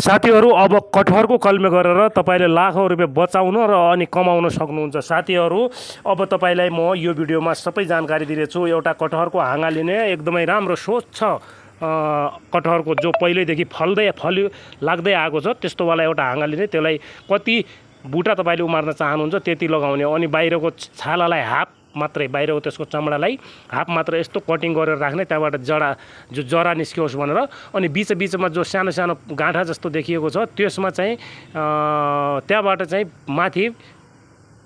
साथीहरू अब कटहरको कलमे गरेर तपाईँले लाखौँ रुपियाँ बचाउन र अनि कमाउन सक्नुहुन्छ। साथीहरू अब तपाईँलाई म यो भिडियोमा सबै जानकारी दिनेछु। एउटा कटहरको हाँगा लिने एकदमै राम्रो स्वच्छ कटहरको जो पहिल्यैदेखि लाग्दै आएको छ त्यस्तोवाला एउटा हाँगा लिने, त्यसलाई कति बुटा तपाईँले उमार्न चाहनुहुन्छ त्यति लगाउने, अनि बाहिरको छालालाई हाफ मात्रै, बाहिरको त्यसको चमडालाई हाफ मात्र यस्तो कटिङ गरेर राख्ने, त्यहाँबाट जरा निस्कियोस् भनेर। अनि बिचमा जो सानो सानो गाँठा जस्तो देखिएको छ त्यसमा चाहिँ त्यहाँबाट चाहिँ माथि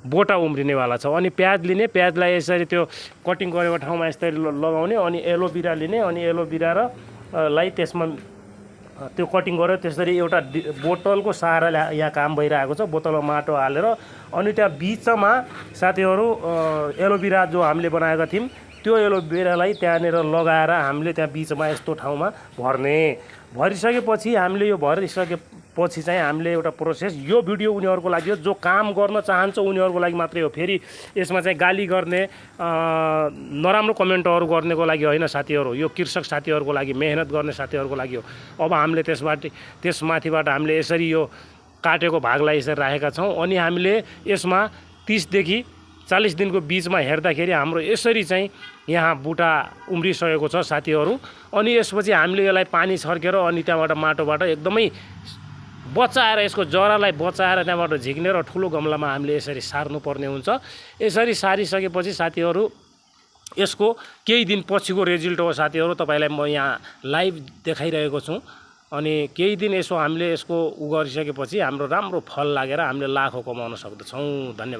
बोटा उम्रिनेवाला छ। अनि प्याज लिने, प्याजलाई यसरी त्यो कटिङ गरेको ठाउँमा यसरी लगाउने, अनि एलोभेरा लिने, अनि एलोभेरा र लाई त्यसमा त्यो कटिङ गरेर त्यसरी एउटा बोतलको सहाराले यहाँ काम भइरहेको छ, बोतलमा माटो हालेर। अनि त्यहाँ बिचमा साथीहरू एलोभेरा जो हामीले बनाएका थियौँ त्यो एलोभेरालाई त्यहाँनिर लगाएर हामीले त्यहाँ बिचमा यस्तो ठाउँमा भरिसकेपछि हामीले यो भरिसकेपछि चाहिँ हामीले एउटा प्रोसेस, यो भिडियो उनीहरूको लागि हो जो काम गर्न चाहन्छ उनीहरूको लागि मात्रै हो। फेरि यसमा चाहिँ गाली गर्ने नराम्रो कमेन्टहरू गर्नेको लागि होइन साथीहरू, यो कृषक साथीहरूको लागि, मेहनत गर्ने साथीहरूको लागि हो। अब हामीले त्यसमाथिबाट हामीले यसरी यो काटेको भागलाई यसरी राखेका छौँ। अनि हामीले यसमा 30 देखि 40 दिनको बिचमा हेर्दाखेरि हाम्रो यसरी चाहिँ यहाँ बुटा उम्रिसकेको छ साथीहरू। अनि यसपछि हामीले यसलाई पानी छर्केर अनि त्यहाँबाट माटोबाट एकदमै बचाएर, यसको जरालाई बचाएर त्यहाँबाट झिक्ने र ठुलो गमलामा हामीले यसरी सार्नुपर्ने हुन्छ। यसरी सारिसकेपछि साथीहरू यसको केही दिन पछिको रिजल्ट हो साथीहरू, तपाईँलाई म यहाँ लाइभ देखाइरहेको छु। अनि केही दिन हामीले यसको गरिसकेपछि हाम्रो राम्रो फल लागेर हामीले लाखौँ कमाउन सक्दछौँ। धन्यवाद।